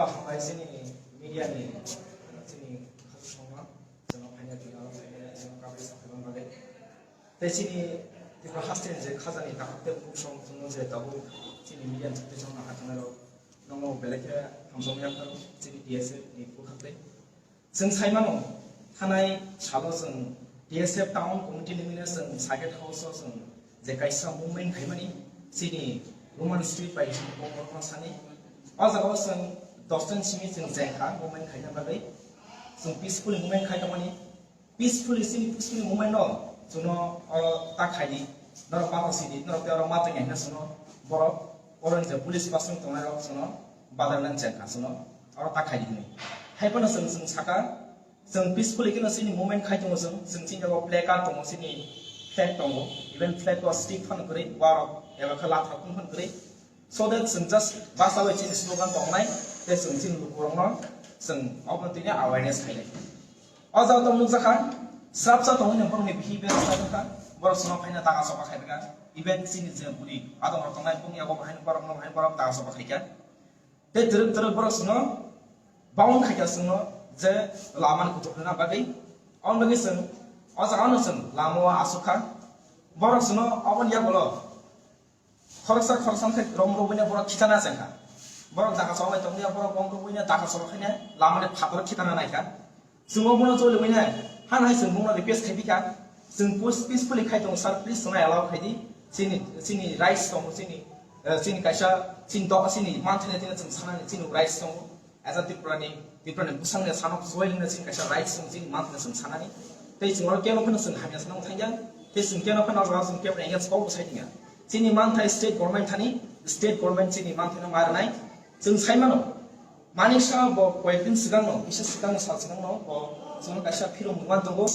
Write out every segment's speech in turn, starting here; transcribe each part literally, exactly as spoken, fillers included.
Hambai chini media ni, chini khasongma, chwngno phaina twi aro phaina chwngno kabui saphaiman bagwi. Tei chini Tripura haste ni je khajani takhuk tei bukhuk song chwngno je tabuk chini media ni thangwi chwngno naharnai rok, nokno belai khe hamjakma yapharo chini T S F ni bwkhak tei. Chwng sai mano, thanai salo chwng T S F Town Committee ni mane chwng Circuit House o chwng je kaisa movement khaimani, chini Roman Street bai chini Kokborok sani. O jaga o chwng dos ta ni simi chwng jengkha movement khaina bagwi. Chwng peacefully movement khai tongmani. Peacefully, chini peacefully movement no chwngno oro ta khaidi, norok ma sidi, norok tei oro ma tongya hino chwngno borok oro je police basing tongnai rok chwngno badar nang jengkha chwngno oro ta khaidi hwnwi. Hai phano chwng, chwng saka, chwng peacefully kheno chini movement khai tongo chwng, chwng chini jaga o placard tongo, chini flag tongo, even flag o stick phano kwrwi, warok eba khe lathok phano kwrwi. So that chwng just basawi chini slogan tongnai, tei chwng chini lukurokno chwng obo tini awareness khainai. O jaga tong nukjakha, srapsa tongwi nang borokni behavior sajwkha, borok chwngno phaina daga choba khaibakha, even chini je bwrwi adongrok tongnai bongni yago bahai borokno bahai borok daga choba khaikha. Tei twrwk twrwk borok chwngno bound khaikha chwngno je lama ni kuchuk rwna bagwi. Oboni bagwi chwng o jaga no chwng lama o achukha. Borok chwngno oboni yagulo khoroksa khoroksa khe rom rwbwino borok khitana chengkha. Borok daga chok lai tongya, borok bong rwbwino daga chok khaina lama ni phator khitana naikha. Chwng o bono choli wina, hano hai chwng bono request khai bikha. Chwng pus-, peacefully khai tongo, sir, please chwngno allow khai di. Chini, chini rights tongo, chini, eh, chini kaisa, chini do, chini manthani, chini chwng sanani, chini rights tongo. As a Tripura ni, Tripura ni bwsang ni sanok soil ni chini kaisa rights tongo, chini manthani chwng sanani. Tei chwng oro kebo phano chwng hamya sanang thangya. Tei chwng kebo phano oro chwng kebo engage kok bwsai thangya. Chini manthai state government thani, state government chini manthai no ma rwnai. Chwng sai mano. Manik Saha bo koyekdin swkangno, kisa swkangno sal swkangno bo chwngno kaisa film rwman tongo.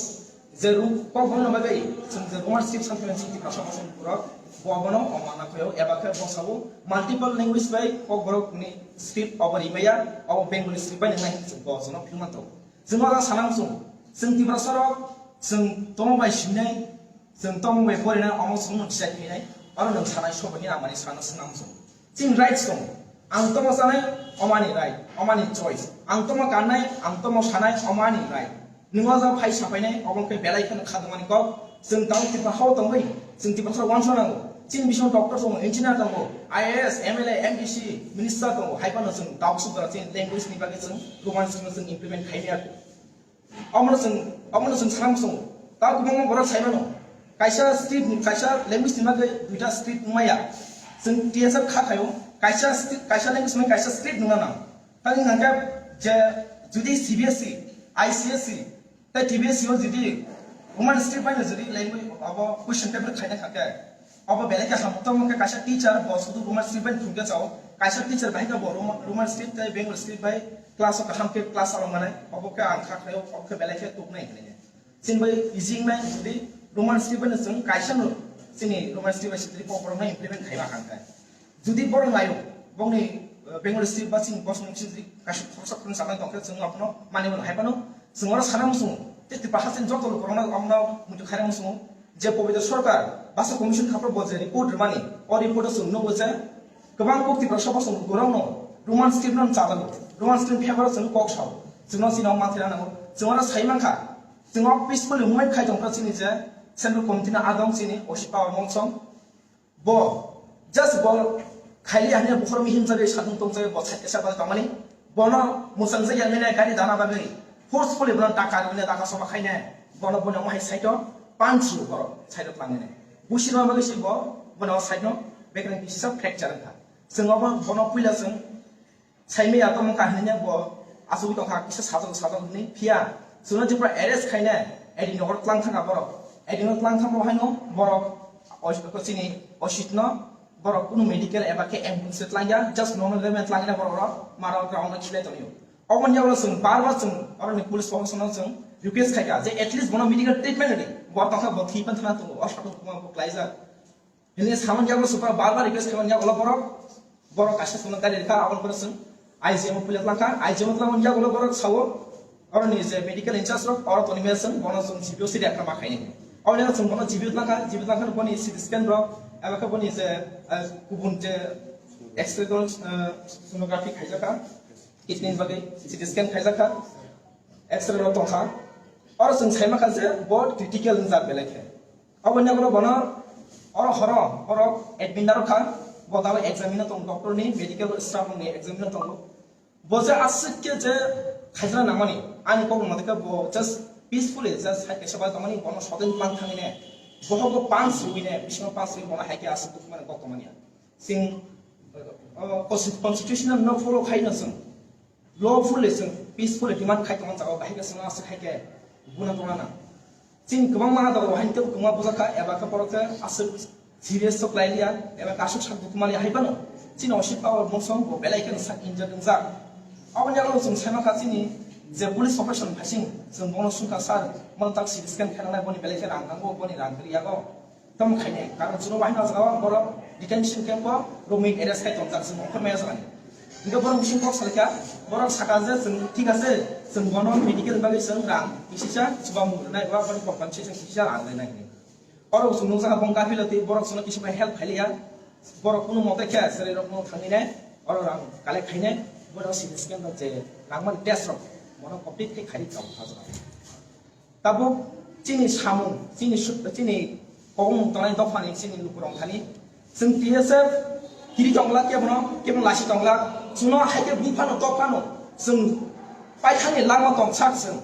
Je ru-, kok bono bagwi chwng je Roman script samphaimani chwng Tiprasa bosong borok, bo abono omo na khoyo eba khe bo sabo multiple language bai kok borok ni script obo rimaya, obo Bengali script bai nang nai hinwi chwng bo chwngno film man tongo. Chwng o sanang chwng, chwng Tiprasa rok chwng tomo bai sinai, chwng tomo bai porinai omo chwngno decide khainai, oro nwng sanai soboni amani sana swnam chwng. Chini rights tongo. Ang tomo sanai, omani right, omani choice. Ang tomo kannai, ang tomo sanai, omani right. Nwng o jaga phai sapainai, obo khe belai kheno kha tongmani kok. Chwng tamo Tripura hao tongwi, chwng Tiprasa wansuk nango. Chini bisingo doctor tongo, engineer tongo, I A S, M L A, M D C, minister tongo. Hai phano chwng tamo sukjak chini language ni bagwi chwng Roman script no chwng implement khai ya. Omono chwng, omono chwng sana muchungo. Tamo kwbangma borok sai mano. Kaisa script ni, kaisa language ni bagwi duita script wngmaya. Chwng T S F kha khaio. Kaisa script, kaisa language ni kaisa script wngna nang. Tamo hwnkhe je jodi C B S E, I C S E, tei T B S E o jodi Roman script bai jodi language abo question paper khaina kha khe, abo belai khe hamjakma khe kaisa teacher bo sudu Roman script bai phwrwngkhe chao, kaisa teacher bai khe bo Roman, Roman script tei Bengali script bai class o kaham khe class salok manai, abo khe ang kha khlaio, abo khe belai khe tuknai hinwi. Chini bai easy wngnai jodi Roman script bai no chwng kaisa no chini Roman script bai sitri kok borok no implement khaiba kha khe. Jodi borok naio, bongni, eh, Bengali script ba chini bosong script kaisa khoroksa khoroksa chapnai tongkhe chwng abono manwi mano hai phano chwng oro sana muchungo. Tei Tripura hasteni joto lukurokno omono muitu khaina muchungo. Je Pobitro Sarkar, Basa Commission khaphuru bo je report rwmani, o report o chwng nugo je kwbang kok Tiprasa bosong lukurokno Roman script no chajago, Roman script favor o chwng kok sao, chwngno chini o manthai rw nango, chwng oro sai mankha, chwng o peacefully movement khai tongkha chini je Central Committee ni adong chini O C Power Monsong, bo just bo khaili hanya bukhoro mihim jagwi satung tong jagwi bo side kaisa bai tongmani, bono mwchang jagya mene gari dana bagwi forcefully bono taka rwmani, taka soba khaine bono, bono wahai side o pansu borok side o twlangmani. Busi no bagwi si bo bono side no bekreng kisa fracture wngkha. Chwng obo bono puila chwng saimaya tongmung kha hinwi bo asugwi tongkha kisa sajak sajak hinwi, phiya chwngno jepra arrest khaine A D nogor twlang thangkha borok. A D nogor twlang thangma haino borok os-, chini ositno borok kunu medical eba khe ambulance twlangya, just normal treatment twlangya borok rok maro ground no khilai tongyo. Oboni yago chwng bar bar chwng oroni police proshasonno chwng request khaikha je at least bono medical treatment rwdi, bo tongkha bo thwi pan thana tongo, o satung kuma bo klaijak. Hini samung yago super bar bar request khaimani yago borok, borok kaisa phone kari rikha, aboni pore chwng I G M o puila tlangkha, I G M o tlangmani yago borok sao, oroni je medical in charge rok, oro toni mesa chwng, bono chwng G P O sidi akha ma khaini. Aboni yago chwng bono G P O tlangkha, G P O tlangkha boni C T scan rok, eba khe boni je, eh, kubun je X-ray rok, eh, sonography khaijakha. Kidney ni bagwi C T scan khaijak kha, X-ray rok tong kha. Oro chwng sai ma kha je bo critical wngjak belai khe. Abo ni ulo bono oro horo, oro admit narwk kha, bo tabuk examine tong, doctor ni, medical staff ni examine tongo. Bo je aswk khe je khaijana nangmani, ani kok mate khe bo just peacefully, just hai kaisa bai tongmani, bono sodin mang thangwi ne, bohok bo pang sui ne, bisingo pang sui bono hai khe aswk dukmani kok tongmani. Chwng, uh, consti-, constitution no follow khai no chwng. Lawfully chwng peacefully demand khai tongma jaga bahai khe chwng aswk hai khe guna tongna nang. Chini kwbangma adok rok haino teibo kwma bujak kha, eba khe borok khe aswk serious sok lai liya, eba khe aswk sak dukmani hai phano chini O C power mungsong bo belai kheno sak injured wngjak. Aboni yago chwng sai mankha chini je police operation phaising chwng bono swngkha, "Sir, bono tak C T scan khainai, boni belai khe rang nango, boni rang kwrwi yago." Tamo khainai, karon chwngno bahino jaga borok detention camp o romwi arrest khai tongjak, chwng ongkhor maya jagani. Hingke borok bising kok salaikha, borok saka je chwng thik ase, chwng bono medical bagwi chwng rang kisisa chubamu rwnai, ba boni compensation kisisa rang rwnai hinwi. Oro chwng nukjakha bong kapilo tei borok chwngno kisa bai help khailiya, borok kunu mote khe chwrairokno thangwi nai, oro rang collect khainai, borok C T scan rok je nangmani test rok bono complete khe khairi tongo hajora. Tabuk chini samung, chini sut-, chini kokmung tongnai dophani chini lukurok thani. Chwng T S F kiri tongla kebono, kebono lasi tongla. Chwngno hai khe bui phano, tok phano, chwng paithangni lama tong sak chwng.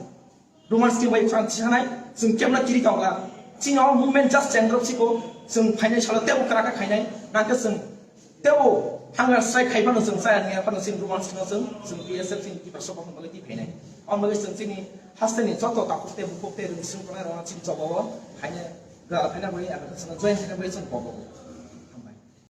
Roman script bai Khorang tisanai, chwng kebono kiri tongla. Chini o movement just chengrok siko, chwng phainai salo tebo kwrak khe khainai, nangkhe chwng Tebo hunger strike khai phano chwng chaya nangya phano chini Roman sino chwng, chwng T S F chini Tiprasa bokhorok bagwi twi phainai. Aboni bagwi chwng chini hasteni joto takhuk tei bukhuk tei rwngswng tongnai rokno chini jobao phaina, gwdal phaina bagwi ang chwngno join khaina bagwi chwng bobo.